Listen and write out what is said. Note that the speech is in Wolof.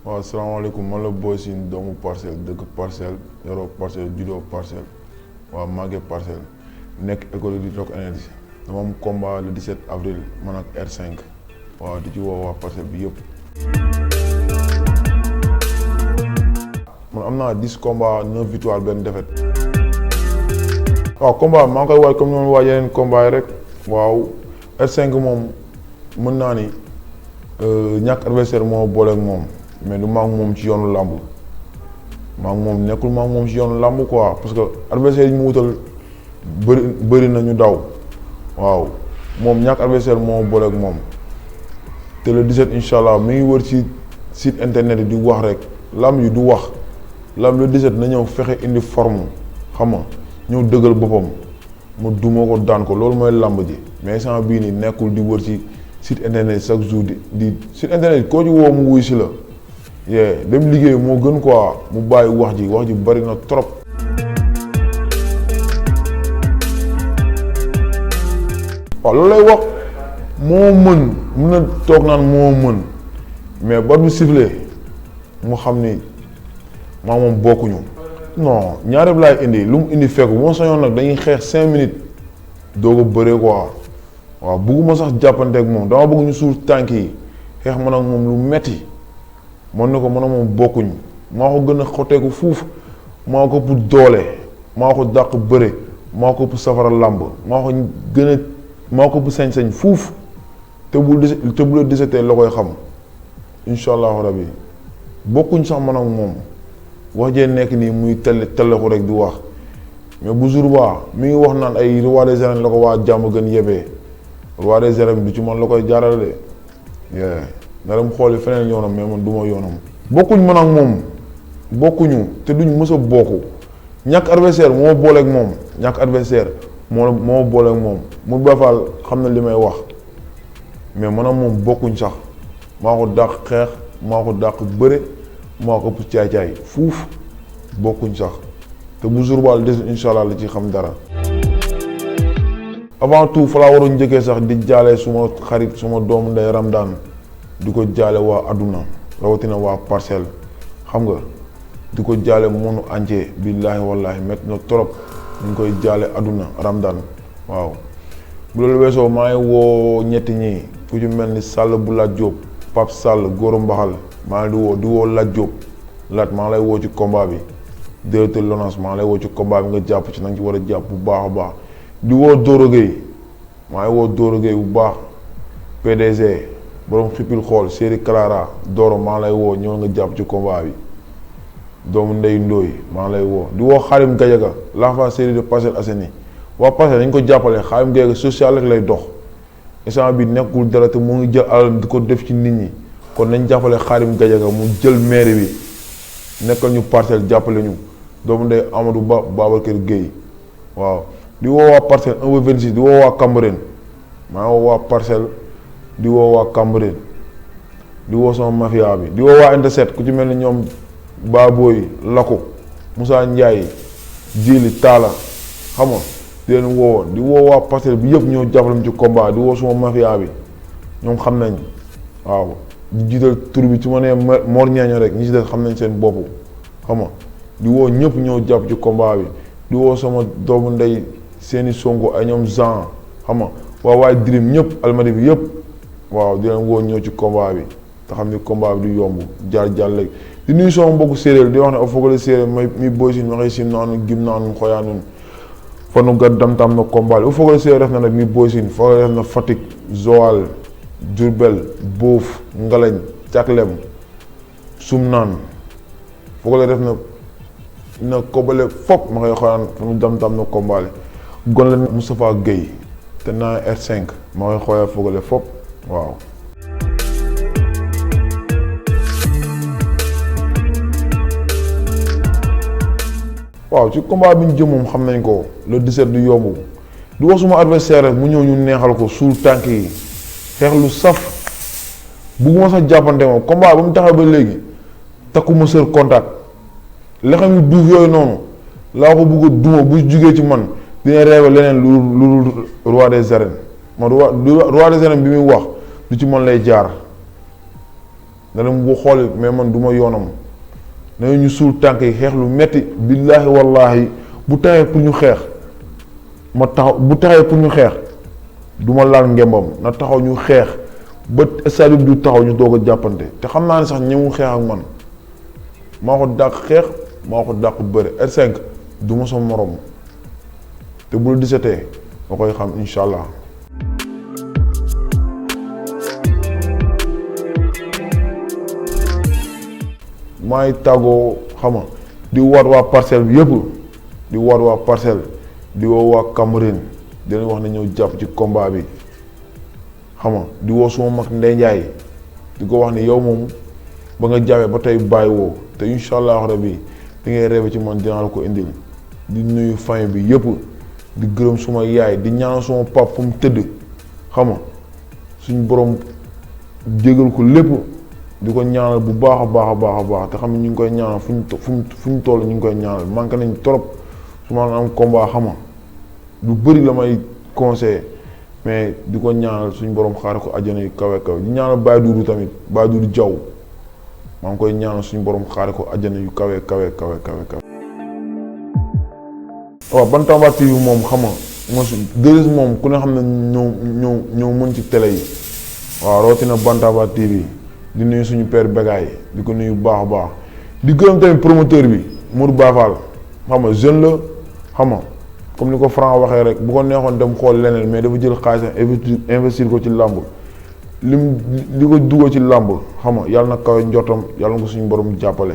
waaw salaamaaleykum man la Boy Sine doomu Parcelles dëkk Parcelles yoroo Parcelles juddoo Parcelles waaw màggee Parcelles nekk école di Rock Énergie dama am combat le 17 avril man ak R5 waaw di ci woo waa Parcelles bi yëpp. man am naa 10 combats 9 victoires benn défaite. waaw combat maa ngi koy waaj comme ni ma waaj yeneen combat yi rek waaw R5 moom mën naa ni ñàkk adversaire moo boole ak moom. mais du maa ngi moom ci yoonu làmb maa ngi moom nekkul maa ngi moom ci yoonu làmb quoi parce que adversaire yi mu wutal bëri na ñu daw waaw moom ñàkk adversaire moo boole ak moom te le 17 incha allah mi ngi wër ci site internet yi di wax rek làmb yi du wax làmb le 17 na ñëw fexe indi forme xam nga ñëw dëggal boppam mu duma ko daan ko loolu mooy làmb ji mais instant bii nii nekkul di wër ci site internet chaque jour di site internet koo ci woo mu wuy si la. dem liggéey moo gën quoi mu bàyyi wax ji bari na trop. waaw loolu lay wax moo mën na toog naan moo mën mais ba bu sifflé mu xam ni maa moom bokkuñu. non ñaareel laay indi lu mu indi fekk bu ma soñoon nag dañuy xeex 5 minutes doog a bëree quoi waaw bugguma sax jàppante ak moom dama bëgg ñu suul tànk yi xeex man ak moom lu metti mën na ko mën a moom bokkuñ maa ko gën a xoteeku fuuf maa ko ëpp doole maa ko dàq bëre maa ko ëpp safara làmb maa ko ëpp sañ-sañ fuuf te bu la disetee la koy xam incha allahu rabi bokkuñ sax man ak moom wax jee nekk nii muy telleku rek di wax mais bu jour ba mi ngi wax naan ay roi des arènes la ko waa jàmm gën yebee roi des arènes du ci man la koy jaarale na dem xooli feneen yoonam mais man du ma yoonam. bokkuñ man ak moom bokkuñu te duñ mës a bokku ñàkk adversaire moo booleeg moom ñàkk adversaire moo booleeg moom mu bafaal xam na li may wax mais man ak moom bokkuñ sax maa ko dàq xeex maa ko dàq bëre maa ko ëpp caay-caay fuuf bokkuñ sax te bu jour baal des incha allah la ci xam dara. avant tout fa laa waroon njëkkee sax di jaale suma xarit suma doomu ndey Ramdaan di ko jaale waa adduna rawatina waa Parcelles xam nga di ko jaale monde entier billaahi wallaahi métti na trop ñu ngi koy jaale adduna Ramdaan waaw. bu loolu weesoo maa ngi woo ñetti ñi ku ci mel ni Sall bu Lat Diop Pape Sall Goro Mbaxal maa ngi di woo Lat Diop Lat maa ngi lay woo ci combat bi directeur Lonase maa ngi lay woo ci combat bi nga jàpp ci na nga ci war a jàpp bu baax a baax di woo Doro Gueye maa ngi woo Doro Gueye bu baax PDG. borom xippil xool série Clara Doro maa lay woo ñëw nga jàpp ci combat bi doomu ndey ndooy maa lay woo di woo Xaarim Gajaga l'enfant série de Parcelles Assainies waa Parcelles dañ ko jàppale Xaarim Gajaga social rek lay dox instant bi nekkul dara te mu ngi jël alal di ko def ci nit ñi kon nañ jàppale Xaarim Gajaga mu jël maire bi nekkal ñu Parcelles jàppale ñu doomu ndey Amadou Ba Babacar Gueye waaw di woo waa Parcelles 1 ba 26 di woo waa Cambérène maa woo waa Parcelles di woo waa Cambérène di woo sama mafia bi di woo waa Interset ku ci mel ni ñoom Baboy Lako Moussa Ndiaye Djili Talla xam nga di leen di woo waa Parcelles bi yëpp ñëw jàppale ci combat di woo sama mafia bi ñoom xam nañ waaw di jiital tur bi su ma nee Mor Ñaaño rek ñi ci des xam nañ seen bopp xam nga di woo ñëpp ñëw jàpp ci combat bi di woo sama doomu ndey seeni Sonko ay ñoom Jean xam nga waaye Dream ñëpp almadi bi yëpp waaw di leen woo ñëw ci combat bi te xam ni combat bi du yomb jaar léegi di nuyu sama mbokku séeréer di wax ne o fogole séeréer mi Boy Sine maxey sim naanu gim naanu xoyaa nun fanu ga damtam na combat bi o fogole séeréer ref na nag mi Boy Sine fogole ref na Fatick Joal Diourbel Boof Ngalañ Caklem Sumnaan fogole ref na kobale fop maxey xoyaan fanu damtam na combat bi gon len Moustapha Gueye te naa R5 maxey xoya fogole fop waaw. waaw ci combat bi ñu jëm moom xam nañ ko le 17 du yomb du wax suma adversaire rek mu ñëw ñu neexal ko suul tànk yi xeex lu saf bugguma sax jàppante moom combat ba mu taxaw ba léegi takkuma sër contact lexam yu duuf yooyu noonu laa ko bugg a duma bu jugee ci man dina reewe leneen lu roi des arènes man roi des arènes bi muy wax du ci man lay jaar na dem bu xooli mais man du ma yoonam nañu ñu suul tànk yi xeex lu metti billaahi wallaahi bu taxee pour ñu xeex ma taxaw bu taxee pour ñu xeex du ma laal ngembam na taxaw ñu xeex ba stade du taxaw ñu doog a jàppante te xam naa ne sax ñëwul xeex ak man maa ko dàq xeex maa ko dàq bëre R5 du ma sa morom te bu la disetee nga koy xam incha allah. maa ngi tàggoo xama di waat waa parcelle bi yëpp di waat waa parcelle di woo waa Cameroun di leen wax ne ñëw jàpp ci combat bi xama di woo suma mag Ndeye Ndiaye di ko wax ne yow moom ba nga jàppee ba tey bàyyi woo te incha allah rabbi di ngay reebe ci man dinaa la ko indil di nuyu famille bi yëpp di gërëm suma yaay di ñaan suma pap fu mu tëdd xama suñ borom jégal ko lépp di ko ñaanal bu baax a baax a baax a baax te xam ne ñu ngi koy ñaanal fu ñu toll ñu ngi koy ñaanal manqué nañ trop su ma am combat xama lu bëri la may conseillé mais di ko ñaanal suñ borom xaare ko àjjana yu kawe kawe di ñaanal Baye Doudou tamit Baye Doudou Diaw maa ngi koy ñaanal suñ borom xaare ko àjjana yu kawe kawe kawe kawe kawe. waaw Bantamba TV moom xama mosu Deuz moom ku ne xam ne ñoo mën ci télé yi waaw rawatina Bantamba TV di nuyu suñu père Begaay di ko nuyu baax a baax di gërëm tamit promoteur bi Mour Bafal xam nga jeune la xam nga comme ni ko Franc waxee rek bu ko neexoon dem xool leneen mais dafa jël xaalisam investir ko ci làmb li ko duggoo ci làmb xam nga yàlla na kawe njottam yàlla na ko suñu borom jàppale.